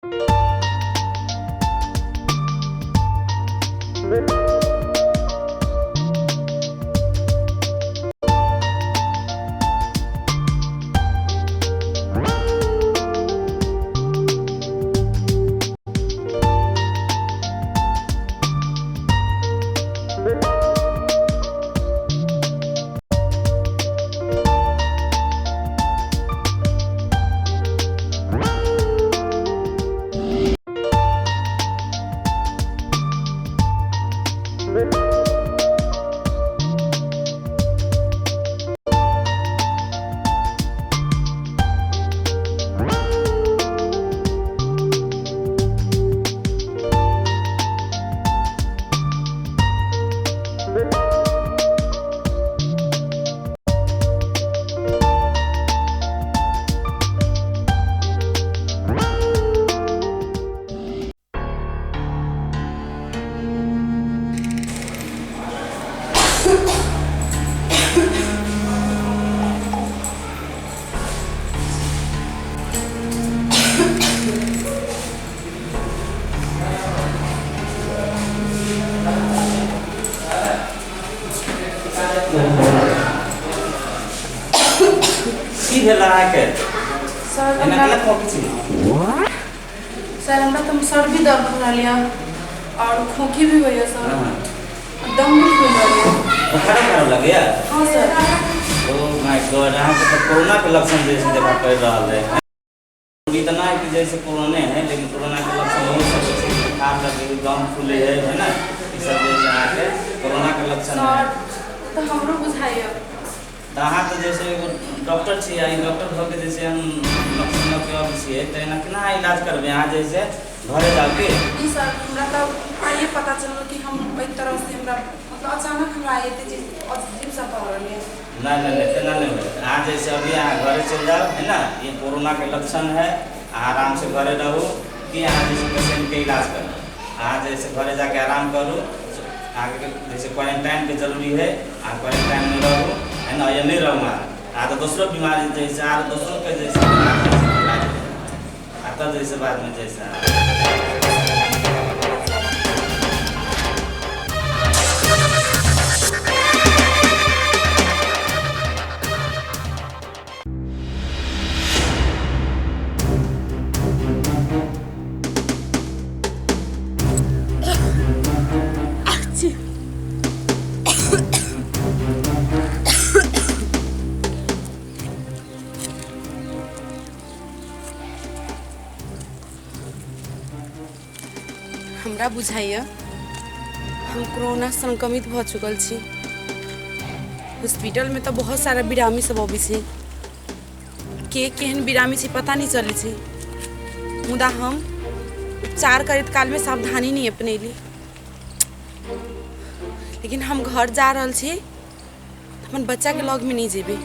की भेल अहाँके? सर, एना हमरा केना खोंखी छी? सर, हमरा तऽ सर भी दर्द हो रहल यऽ और खोखी भी होइए सर। दम भी फूल रहल यऽ। बोखारो उखारो लगैया? हाँ सर। ओ my God, अहाँके तऽ कोरोना के लक्षण जैसे देखा पड़ि रहल है। इतना है कि जैसे कोरोने है, लेकिन कोरोना के लक्षण बहुत सब छै, बुखार लगे, दम फूले है, है ना, ई सब जे छै अहाँके कोरोना के लक्षण है। सर, तऽ हमरो बुझाइए। तऽ अहाँ तऽ जैसे एगो डॉक्टर छियै, ई डॉक्टर भऽ के जैसे हम लक्षण लऽ के अबै छियै तऽ एना केना अहाँ इलाज करबै? अहाँ जैसे घरे जाउ की? जी सर, हमरा तऽ आइए पता चलल कि हम एहि तरह से हमरा मतलब अचानक हमरा एते चीज अजीब सा भऽ रहल यऽ। नहीं नहीं नहीं, तेना नहीं होत। अहाँ जैसे अभी अहाँ घरे चलि जाउ, है ना, ये कोरोना के लक्षण है, अहाँ आराम से घरे रहू कि अहाँ जैसे पेशेंट के इलाज करू। अहाँ जैसे घरे जाके आराम करू। अहाँके जैसे क्वारेंटाइन के जरूरी है, अहाँ क्वारेंटाइन में रहू, है ना, ये नहीं रहू अहाँ। अहाँ तऽ दोसरो बीमारी जैसे आर दोसरो के जैसे बीमारी जैसे इलाज होत। आ तब जैसे बाद में जैसे अहाँ हमरा बुझाइए हम कोरोना संक्रमित भऽ चुकल छी। हॉस्पिटलमे तऽ बहुत सारा बिरामी सब अबै छै, के केहन बिरामी छै पता नहि चलै छै, मुदा हम उपचार करैत कालमे सावधानी नहि अपनेली। लेकिन हम घर जा रहल छी तऽ अपन बच्चाके लगमे नहि जेबै।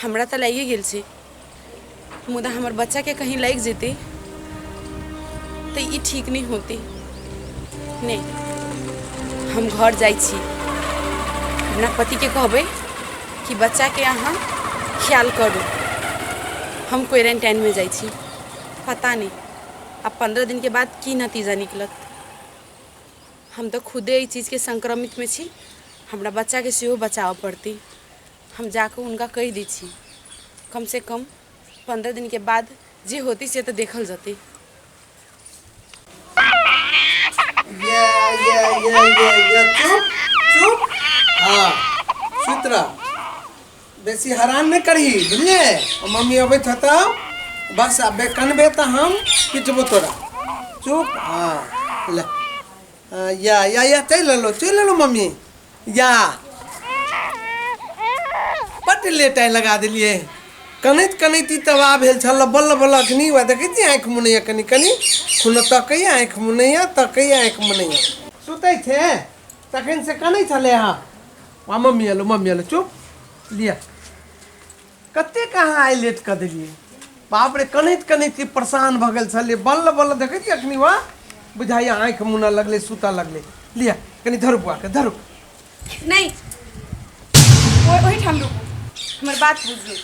हमरा तऽ लागिए गेल छै, मुदा हमर बच्चाके कहीं लागि जेतै तऽ ई ठीक नहि होतै। नहि, हम घर जाइ छी, अपना पतिके कहबै कि बच्चाके अहाँ ख्याल करू, हम क्वारेंटाइनमे जाइ छी। पता नहि आब 15 दिनके बाद की नतीजा निकलत। हम तऽ खुदे एहि चीजके संक्रमितमे छी, हमरा बच्चाके सेहो बचाबऽ पड़तै। हम जाकऽ हुनका कहि दै छी, कमसँ कम 15 दिनके बाद जे होतै से तऽ देखल जेतै। ये ये ये ये ये, चुप चुप, हाँ, सुति रह, बेसी हरान नहि करही, बुझलियै? मम्मी अबैत हेतौ, बस आब कनबे तऽ हम पिटबो तोरा। चुप, हाँ, ले। हाँ, या या या, चलि एलौ, चलि एलौ मम्मी। या, बड्ड लेट आइ लगा देलियै। कनैत कनैत ई तबाह भेल छल। बल्ल बल्ल अखनी वएह देखै छियै, आँखि मुनैया, कनि कनि खुन तकैया, आँखि मुनैया, तकैया, आँखि मुनैया। सुतै छै तखन से कनै छलै। हँ, आ मम्मी एलो, मम्मी एलो, चुप, लिअ। कतेक अहाँ आइ लेट कऽ देलियै, बाप रे! कनैत कनैत ई परेशान भऽ गेल छलै। बल्ल बल्ल देखै छियै, अखनी वएह बुझाइया आँखि मुनऽ लगलै, सुतऽ लगलै। लिअ, कनि धरू बौआके, धरू। नहि, ओहिठाम रुकू, हमर बात बुझू।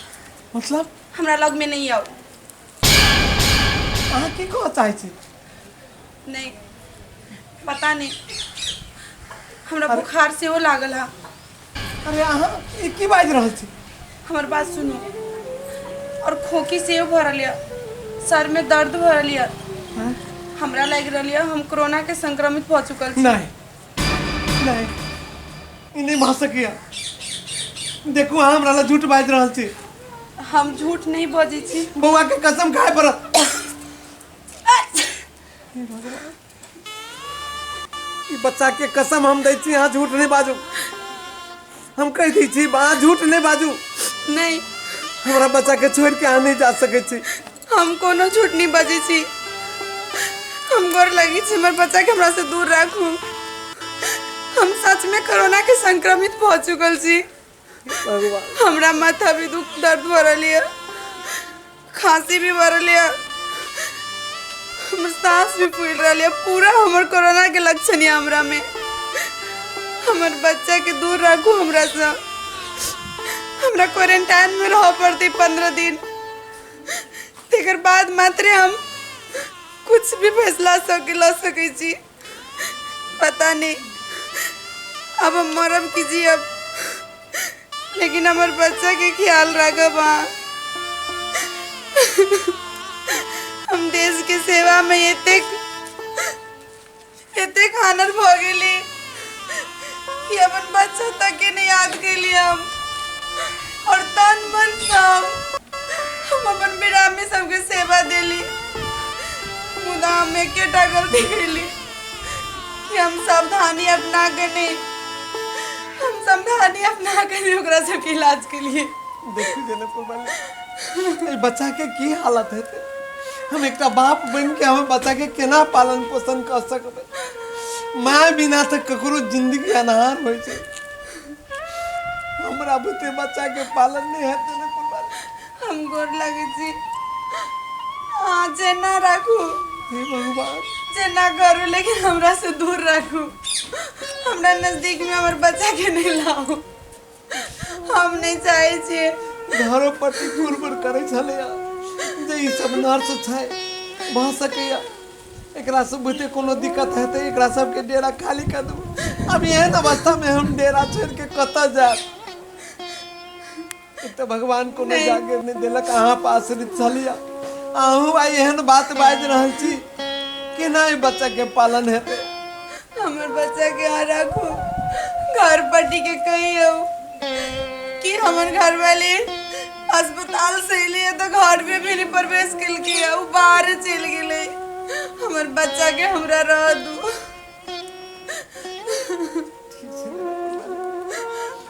मतलब? हमरा लगमे नहि आउ। अहाँ की कहऽ चाहै छी? नहि, पता नहि, हमरा बुखार सेहो लागल है। अरे अहाँ ई की बाजि रहल छी? हमर बात सुनू। और खोखी सेहो भऽ रहल यऽ, सर में दर्द भऽ रहल यऽ। हमरा लागि रहल यऽ हम कोरोना के संक्रमित भऽ चुकल छी। नहि नहि, ई नहि भऽ सकैए। देखू, अहाँ हमरा लए झूठ बाजि रहल छी। हम झूठ नहीं बजै छी। बौआ के कसम खाय पड़त। ई बच्चा के कसम हम दै छी, अहाँ झूठ नहि बाजू। हम कहि दै छी, अहाँ झूठ नहि बाजू। नहीं। हमरा बच्चा के छोड़ि के अहाँ नहि जा सकै छी। हम कोनो झूठ नहीं बजै छी। हम गोर लगै छी, हमर बच्चा के हमरा से दूर राखू। हम सच में कोरोना के संक्रमित भऽ चुकल छी। भगवान। हमरा माथा भी दुख दर्द भऽ रहल यऽ, खांसी भी भऽ रहल यऽ, हमर सांस भी फूलि रहल यऽ। पूरा हमर कोरोना के लक्षण यऽ हमरा में। हमर बच्चा के दूर राखू हमरा से। हमरा क्वारंटाइन में रहऽ पड़तै 15 दिन, तकर बाद मात्रे हम कुछ भी फैसला सके लऽ सकै छी। पता नहीं अब हम मरब कि जियब, लेकिन हमर बच्चा के ख्याल राखब अहाँ। हम देश के सेवा में एतेक एतेक हानर भऽ गेली कि अपन बच्चा तक के नहीं याद कैली हम। और तन मन सब हम अपन बिरामी सबके सेवा देली, मुदा हम एकेटा गलती कैली कि हम सावधानी अपना के नहीं, हम सावधानी अपना के नहीं ओकरा सबके इलाज के लिए। देखू जनकपुर वाली, एहि बच्चा के की हालत हेतै? हम एकटा बाप बनि के हम बच्चा के केना पालन पोषण कऽ सकबै? माय बिना तऽ ककरो जिंदगी अनहार होइ छै। हमरा बुते बच्चा के पालन नहि हेतै जनकपुर वाली। हम गोर लगै छी, अहाँ जेना राखू, हे भगवान, जेना करू, लेकिन हमरा से दूर राखू। हमरा नजदीक में हमर बच्चा के नहीं लाओ, हम नहीं चाहे छियै। घरो पति कुरबुर करै छलैया जे ई सब नर्स छै, भऽ सकैया एकरा सब बुते कोनो दिक्कत हेतै, एकरा सबके डेरा खाली कऽ देबै। अब एहन अवस्थामे हम डेरा छोड़ि के कतऽ जायब? एक तऽ भगवान कोनो नहि। जागीर नहि देलक, अहाँ पर आश्रित छलियै। अहूँ आइ एहन बात बाजि रहल छी, केना ई बच्चाके पालन हेतै? हमर बच्चा के यहाँ राखू। घर पटी के कहियो कि हमर घर वाले अस्पताल से एलिए तो घर में भी नहीं प्रवेश केलकै, उ बाहर चलि गेलै। हमर बच्चा के हमरा रह दू।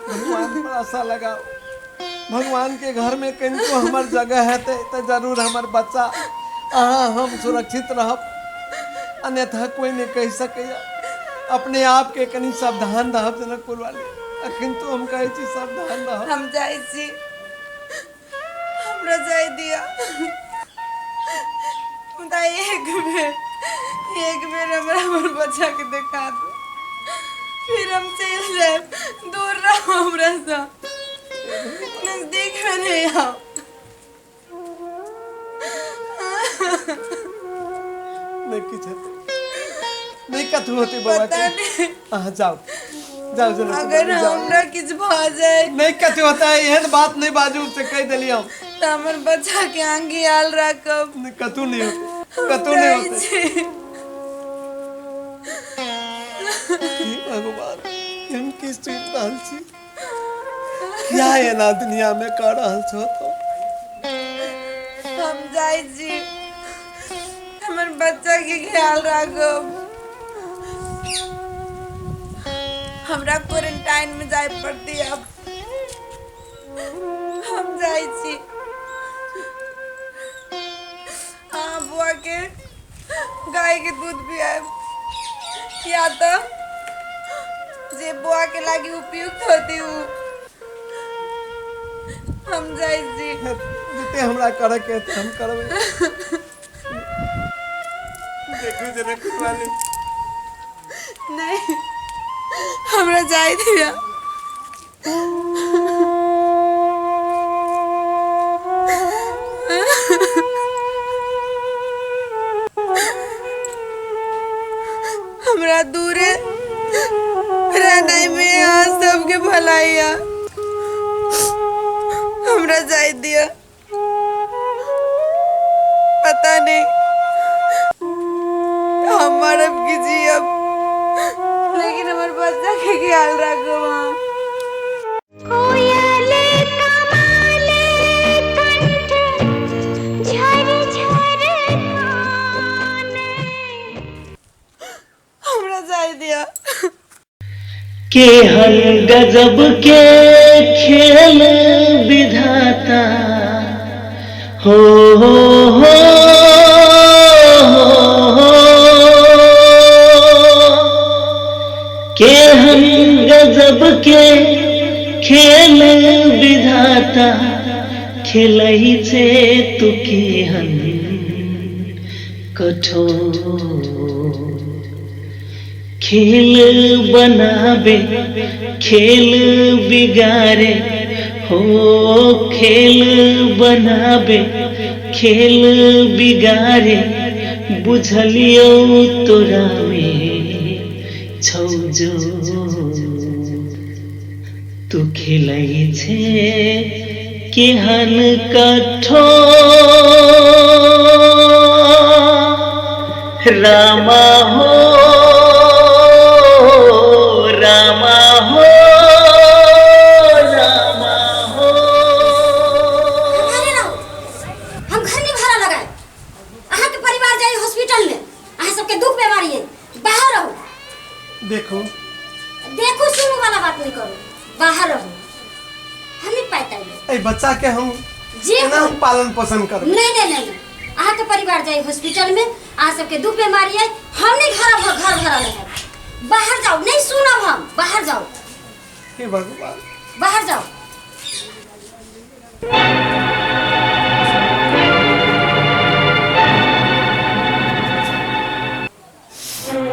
भगवान पर आशा लगाओ। भगवान के घर में कनिको हमर जगह हेतै तऽ जरूर हमर बच्चा, अहाँ, हम सुरक्षित रहब, अन्यथा कोई नहि कहि सकैया। अपने आप के कनि सावधान रहब जनकपुर वाली। अखन तो हम कहै छी, सावधान रहब। हम जाइ छी, हमरा जाय दिअ, मुदा एक बेर, एक बेर हमरा हमर बच्चा के देखा दू, फिर हम चलि जायब। दूर रहू हमरा से, नजदीक में नहीं आउ। नहि किछु हेतै, नहि कथू होतै बौआ पता के। नहीं। अहाँ जाउ, जाउ जनकपुर अगर वाली, जाउ। हमरा किछु भऽ जाय, नहि कथू होतै, एहन बात नहि बाजू से कहि देलियै हम। तऽ हमर बच्चा के आंगी आल राखब। नहि, कतहु नहि होतै, हम कतहु नहि जाइ होतै। छी। हे भगवान, हम की सुनि रहल छी? किया एना दुनिया में कऽ रहल छौ? तो हम जाइ छी, हमर बच्चा के ख्याल राखब। हमरा क्वारंटाइन में जाय पड़तै अब। हम जाइ छी। अहाँ बौआ के गाय के दूध पियाएब या तऽ जे बौआ के लागी उपयुक्त होती उ। हम जाइ छी। जते हमरा करऽ के हेतै हम करबै। देखू जनकपुर वाली। नहीं, हमरा जाय दिअ। हमरा दूरे रहनाइ में अहाँ सबके भलाई है। हमरा जाय दिया, पता नहीं हम मरब की जियब, लेकिन हमर बच्चा के ख्याल राखब अहाँ। कोयल कमाले कंठ झर झर काने। हमरा जाय दिया। केहन गजब के खेल विधाता हो हो हो हो, केहन गजब के खेल विधाता खेलै छे तू केहन कठोर। खेल बनाबे खेल बिगारे हो, खेल बनाबे खेल बिगारे बुझलियौ तोरा में छौ जो। तू खेलै छे केहन कठोर। रामा हो रामा हो रामा हो। अरे राव, हम घर नहीं भाड़ा लगाए, अहाँ के परिवार जाए हॉस्पिटल में, अहाँ सबके दुख बीमारी है, बाहर रहो। देखो देखो सुनू वाला बात नहीं करो, बाहर रहो। हम नहीं पाता है ए बच्चा के हम जे केना हम पालन पोषण करब। नहीं नहीं नहीं, नहीं। अहाँ के परिवार जाए हॉस्पिटल में, अहाँ सबके दुख बीमारी है, हम नहीं घर घर भाड़ा लगाए, बाहर जाओ। नहीं सुनब हम, बाहर जाओ। हे भगवान, बाहर जाओ।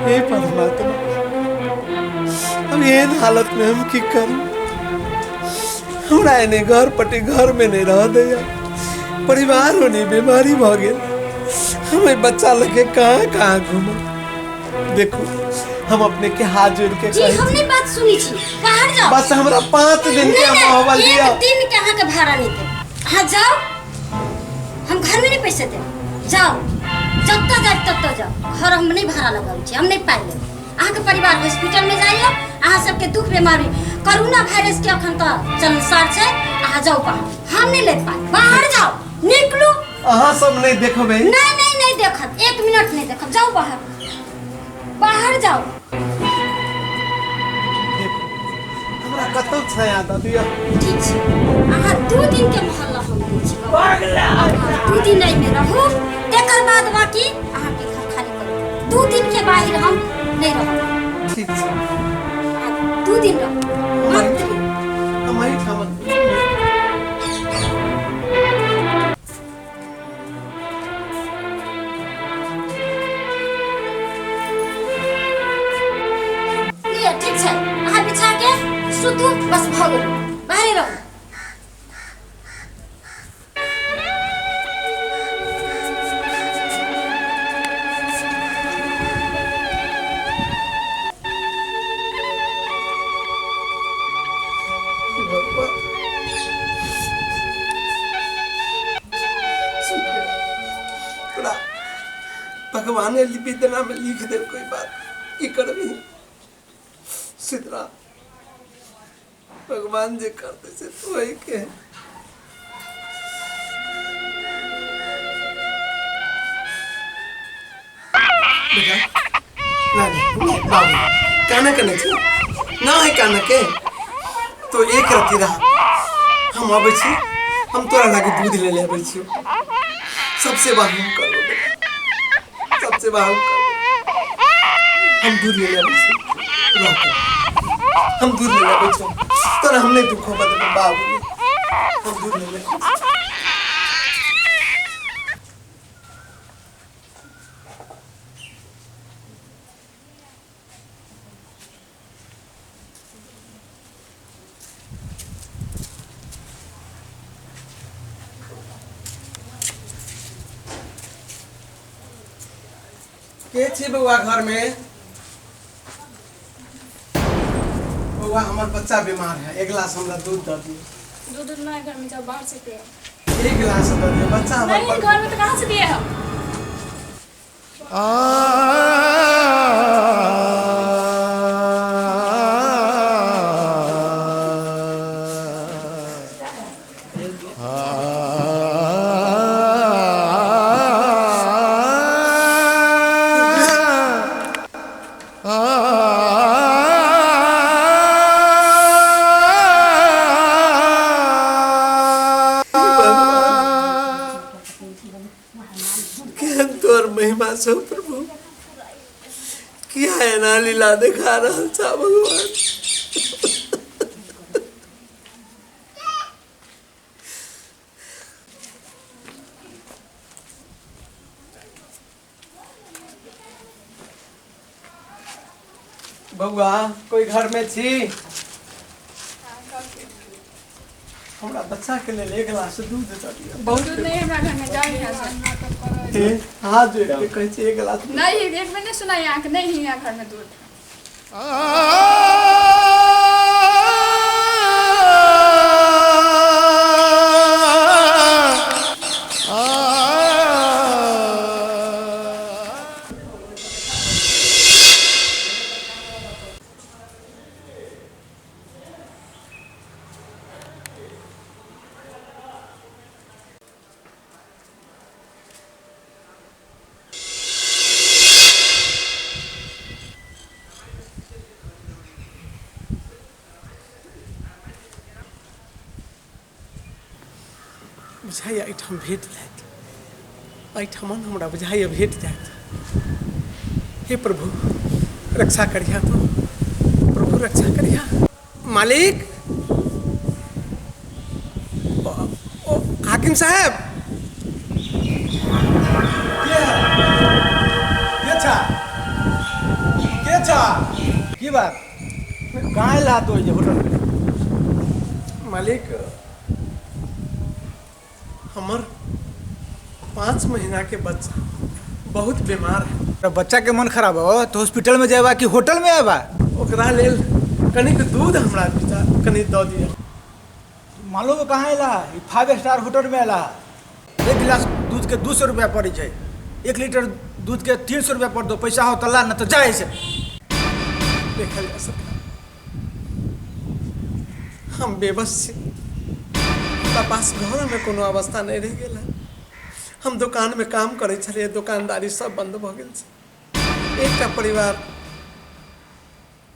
हे परमात्मा, हम एहन हालत में हम की करू। हमरा एने घर पटी घर में नहीं रह दैया, परिवार होने बीमारी भ गेल, हम बच्चा लगे कहाँ कहाँ घूमब। देखो हम अपने के हाथ जोड़ के जी कहै हम छी, नहीं बात सुनी छी, बाहर जाओ। बस हमरा 5 दिन के नहीं, नहीं, माहौल दिया। एक दिन के अहाँ के भाड़ा नहीं देब, अहाँ जाओ, हम घर में नहीं पैसे देब, जाओ जतऽ जाए ततऽ जाओ। घर हम नहीं भाड़ा लगाबै छी, हम नहीं पाइ लेब। अहाँ के परिवार हॉस्पिटल में जाइए, अहाँ सबके दुख बीमारी कोरोना वायरस के अखन तऽ चलनसार छै, अहाँ जाओ बाहर, हम नहीं लेब पाइ, बाहर जाओ, निकलू। अहाँ सब नहीं देखबै। नहीं नहीं नहीं देखब, 1 मिनट नहीं देखब, जाओ बाहर, बाहर जाओ। देखो हमरा कतौ छाया दऽ दिअ। ठीक छै, अहाँ 2 दिन के मोहल्ला हम दै छी, 2 दिन एहिमे रहू, तकर बाद बाकी अहाँके घर खाली करू। 2 दिन के बाहर हम नहीं रहब। ठीक छै, अहाँ 2 दिन रहू मात्र। हम एहिठाम लिअ, ठीक छै, अहाँ बिछा के सुतू, बस भऽ गेल, बाहरे रहू। भगवान तोरा भगवान ने विदना में लिख दे कोई बात की करबी। सिद्धरा भगवान जे करते से तो वही के। बेटा ना नहीं बाबू काना कने छी ना है काना के तो एक रति रहा, हम आबै छी, हम तोरा लागे दूध ले ले आबै छी। सबसे बार हम करबो बेटा, सबसे बार हम करबो, हम दूध ले ले आबै छी, रह तू। हम दूध ले ले आबै छी तोरा, हम नहीं दुख होबऽ देबै बाबू, हम दूध ले ले आबै छी। के छी बौआ घर में? बौआ हमर बच्चा बीमार है, एक गिलास हमरा दूध दऽ दियौ। दूध उध नहीं घर में, जाओ बाहर से पियो। एक गिलास दऽ दियौ बच्चा हमर। नहीं, घर में तो कहाँ से दिए हम? केहन तोहर महिमा छौ प्रभु, किया एना लीला देखा रहल छा भगवान। बौआ कोई घर में छी? हमरा बच्चा के लेल एक गिलास दूध दऽ दिअ। बहुत दूध नहीं हमरा घर में, जाओ यहाँ से। हे, हाथ जोड़ के कहै छी एक गिलास दूध। नहीं, एक में नहीं सुना यहाँ के, नहीं है यहाँ घर में दूध। बुझाइए एहिठाम भेट जायत, एहिठाम हमरा बुझाइए भेट जायत। हे प्रभु रक्षा करिहा, तो प्रभु रक्षा करिहा। मालिक, ओ हाकिम साहब। के के छा, के छा, की बात, कहाँ ला तो ये होटल में? मालिक हमर 5 महीना के बच्चा बहुत बीमार है। तो बच्चा के मन खराब हो तो हॉस्पिटल में जाएबा कि होटल में आएबा? ओकरा लेल कनिक दूध हमरा कनि दऽ दिअ। मालूम कहाँ अयला? 5 स्टार होटल में अयला। एक गिलास दूध के 200 रुपया पड़ै छै, 1 लीटर दूध के 300 रुपया पड़ दो, पैसा हो तो ला न तो जा ऐसे। देखल जा सकता हम बेबस छी, हमरा पास घर में कोनो अवस्था नहीं रहि गेल है। हम दुकान में काम करै छलियै, दुकानदारी सब बंद भऽ गेल छै। एकटा परिवार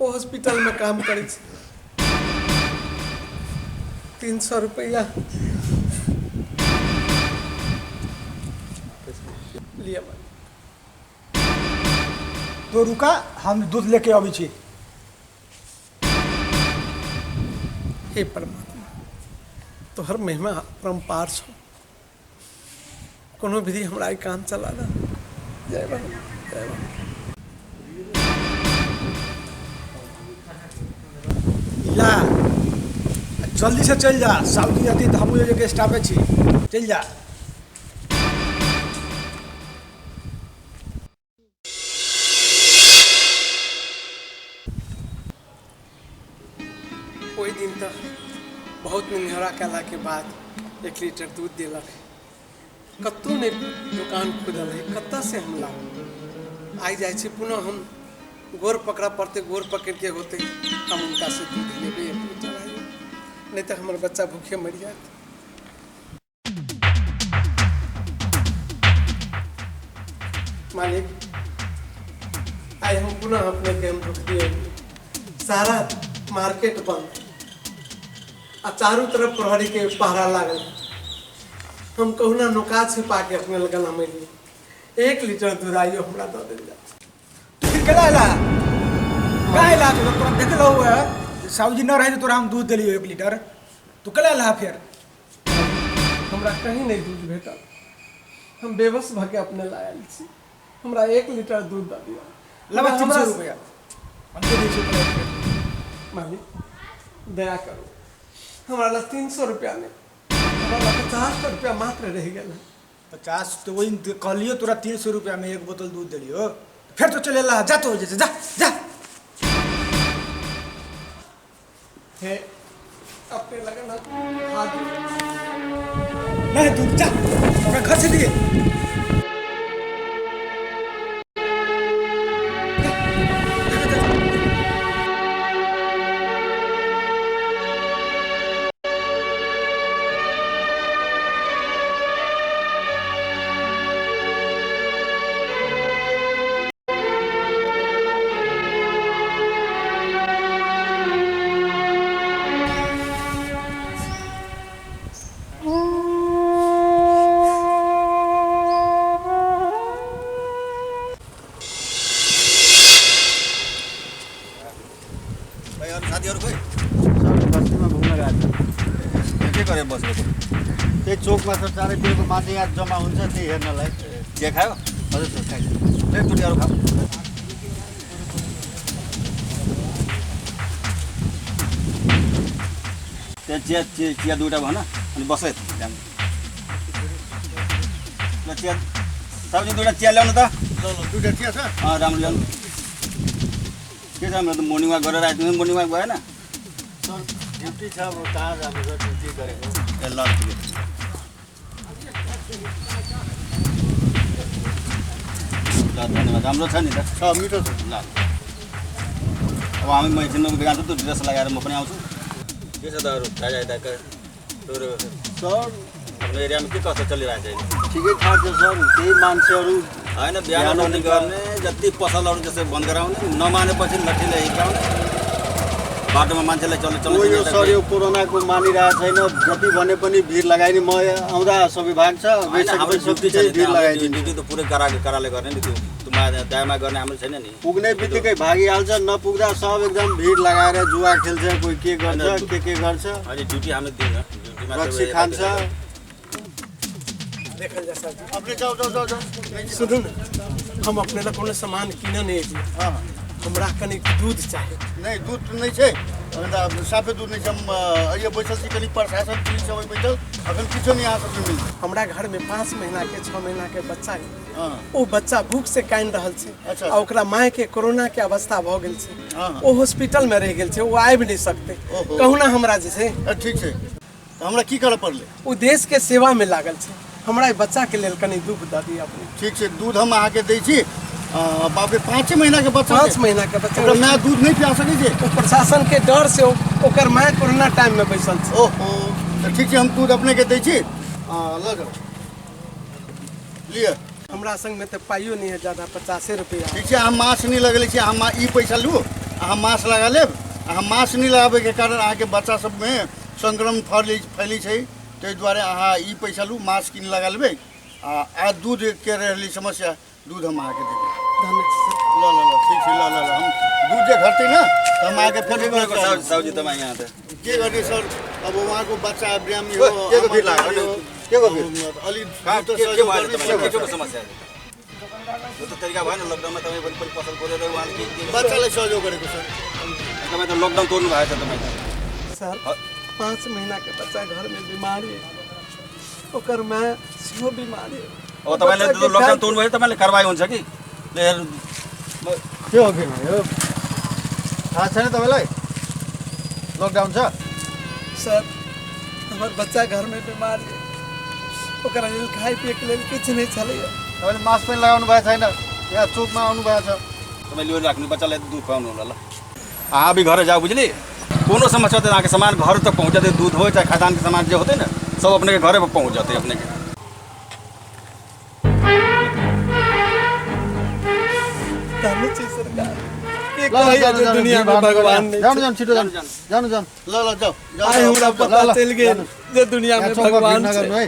ओ हॉस्पिटल में काम करै छै। 300 रुपया लिअ। तो रुका, हम दूध लेके अबै छी। हे परमात्मा तोहर महिमा परम्पार छौ, कोनो विधि हमरा ई काम चला दे। जय भगवान, जय भगवान। ला जल्दी से चल जा, साउदी जाती तो हमहूँ के स्टाफे छी, चल जा। ओहि दिन तक बहुत निहरा कला के बाद 1 लीटर दूध देलक। कतहु नहीं दुकान खुजल है, कतऽ से हम लाउ? आइ जाइ छी पुनः हम गोर पकड़ा पड़ते, गोर पकड़ के होते हम उनका से दूध लेबै 1 लीटर आइयो, नहीं तो हमर बच्चा भूखे मरि जायत। मालिक आइ हम पुनः अपने के हम दुख दिए। सारा मार्केट बंद आ चारू तरफ प्रहरी के पहरा लागल। हम कहुना नुका छिपा के अपने लगन हम अयलियै। 1 लीटर दूध आइयो हमरा दऽ देल जाय। तू फिर केना अयला? कहाँ अयला? तोरा देखलहुँ है साहु जी न रहे तो तोरा हम दूध देलियौ 1 लीटर, तू केना अयला फेर? हमरा कहीं नहीं दूध भेटल, हम बेबस भऽ के अपने लायल छी। हमरा 1 लीटर दूध दऽ दिअ। लबा 300 रुपया हम दे दै छियौ तोरा। मालिक दया करू, हमरा लग 300 रुपया नहीं, हमरा लग 50 रुपया मात्र रहि गेल। 50 तो वही कहलियो तोरा 300 रुपया में 1 बोतल दूध देलियो, फिर तो चले ला, जा तो जा जा। हे अपने लगन हाथ नहीं दूध जा हमरा घर से दिए। भाइ अरू साथीहरू खोइ? सर, बस्तीमा घुम्न गएको छ। के गरे बसेको? त्यही चोकमा सर, चारैतिरको मान्छे यहाँ जम्मा हुन्छ, त्यही हेर्नलाई। चिया खायो? हजुर सर, खाइसक्यो। एकचोटि अरू खाऊ। त्यहाँ चिया चिया चिया दुइटा भन अनि बस है त्यहाँ। ल चिया साहुजी, दुइटा चिया ल्याउनु त। ल ल, दुइटा चिया छ। अँ, राम्रो ल्याउनु। के छ, मेरो त मर्निङ वाक गरेर आइपुग्यो। मर्निङ वाक भएन? सर, ड्युटी छ, अब कहाँ जानु सर, ड्युटी गरेको। ए ल, ठिकै छ। ल धन्यवाद। राम्रो छ नि त? छ, मिठो छ। ल अब हामी म एकछिनमा जान्छु, त्यो ड्रेस लगाएर म पनि आउँछु। के छ त अरू दाजु दाका? सर, आफ्नो एरियामा के कस्तो चलिरहेको छ अहिले? ठिकै ठाक छ सर, त्यही मान्छेहरू होइन बिहान रनिङ गर्ने, जति पसलहरू त्यसो बन्द गराउने, नमानेपछि लट्ठीले हिर्काउने, बाटोमा मान्छेलाई चल्नु हो यो चल्नु सर, यो कोरोनाको मानिरहेको छैन, जति भने पनि भिड लगाइने। म आउँदा सबै भाग्छ, हाम्रो ड्युटी छ नि, भिड त, हाम्रो लगाइदिन्छ। ड्युटी त पुरै कराले कराले गर्ने नि, त्यो त्यो माया दयामा गर्ने हाम्रो छैन नि। पुग्ने बित्तिकै भागिहाल्छ, नपुग्दा सब एकदम भिड लगाएर जुवा खेल्छ, कोही के गर्छ, के के गर्छ। अहिले ड्युटी हामीले दिउँ ड्युटीमा रक्सी खान्छ। देखल जा सर। अपने जाऊ जाऊ जाऊ जाऊ। सुनू ने, हम अपने ला कोनो सामान किन नहीं एलियै। हमरा कनी दूध चाही। नहि, दुध नहि छै अखन त, साफे दुध नहि छै। हम अहिले बैसल छी, कनि प्रशासन पुलिस सब बैठल, अखन किछो नहि अहाँ सबके मिलत। हमरा घर में 5 महीना के 6 महीना के बच्चा है। हाँ। ओ बच्चा भूख से कानि रहल छै। अच्छा। आ ओकरा माय के कोरोना के अवस्था भऽ गेल छै। हाँ। ओ हॉस्पिटल में रहि गेल छै, ओ आबि नहि सकतै। ओहो। कहुना हमरा जे छै। ठीक छै, तऽ हमरा की करऽ पड़लै? ओ देश के सेवा में लागल छै, हमरा ई बच्चा के लेल कनि दूध दऽ दिअ अपने। ठीक छै, दूध हम अहाँके दै छी। बाप रे, 5 महीना के बच्चा? 5 महीना के बच्चा। ओकरा माय दूध नहि पिया सकै छै? ओ प्रशासन के डर से ओकर my corona time में बैसल छै। ओहो, तऽ ठीक छै, हम दूध अपने के दै छी, लऽ जाउ, लिअ। हमरा संग में तऽ पाइयो नहीं है ज्यादा, 50 रुपया। ठीक छै, अहाँ मास्क नहि लगेले छी, अहाँ ई पैसा लू, अहाँ मास्क लगा लेब। अहाँ मास्क नहि लगाबैके कारण अहाँके बच्चा सबमे संक्रमण फैलै फैलै छै, ताहि दुआरे अहाँ ई पैसा लू, मास्क कीन लगा लेबै। आ दूधके रहलै समस्या, दूध हम अहाँके देबै। धन्यवाद सर। ल ल ल, ठीक छै, ल ल ल, हम दूध जे घट्तै न तऽ हम अहाँके फेर के गरेको साहुजी तपाईँ यहाँ त? के गर्ने सर, अब उहाँको बच्चा बिरामी हो, के को भिड लाग्यो? हो। के को भिड? अलिक कहाँ दूध त के के सहयोग भयो गर्नै तपाईँलाई? पर्छ। के को समस्या? यो त तरिका भएन, लकडाउनमा तपाईँ पनि पनि पसल खोलेर उहाँले के के बच्चालाई सहयोग गरेको सर। तपाईँ त लकडाउन तोड्नु भएको छ तपाईँ त। सर, 5 महीना के बच्चा घर में बीमार है, ओकर my सेहो बीमार है। अब तपाईँले बच्चा के लकडाउन खाइ- तोड्नु भयो, तपाईँले कारवाही हुन्छ कि? ल हेर्नु। के हो भिड यो, थाहा छैन तपाईँलाई लकडाउन छ? सर, हमर बच्चा घर में बीमार है, ओकरा लेल खाइ पिए के लेल किछु नहि छलैया। तपाईँले मास्क पनि लगाउनु भएको छैन, यहाँ चोकमा आउनु भएको छ। तपाईँ लिएर राख्नु, बच्चालाई दुध खुवाउनु होला। ल अहाँ भी घरे जाऊ, बुझली? कोनो समस्या होतै, अहाँके सामान घर तक पहुँच जेतै, दूध हो चाहे खाद्यान्न के सामान जे होतै ने, सब अपने के घरे पर पहुँच जेतै अपने के। धन्य छी सरकार के ल, ल, कहैया जानु, जे जानु, दुनिया में भिड भाड भगवान नगर्नु। नहि जानु छै। जानु, छिटो जानु जानु जानु, ल ल जाऊ जाऊ, आइ जाऊ, हमरा ल, पता ल, चलि गेल जानु। जे दुनिया में यहाँ चौकमा भिड भगवान छै। नगर्नु है।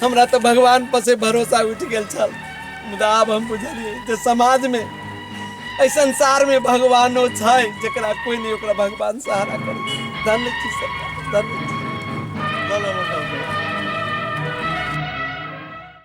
हमरा तऽ भगवान पर से भरोसा उठि गेल छल, मुदा आब हम बुझलियै जे समाज में एहि संसार में भगवानो छै, जकरा कोई नहि ओकरा भगवान सहारा करै छै। धन्य छी सरकार, धन्य छी। ल ल ल, जाऊ, जाऊ।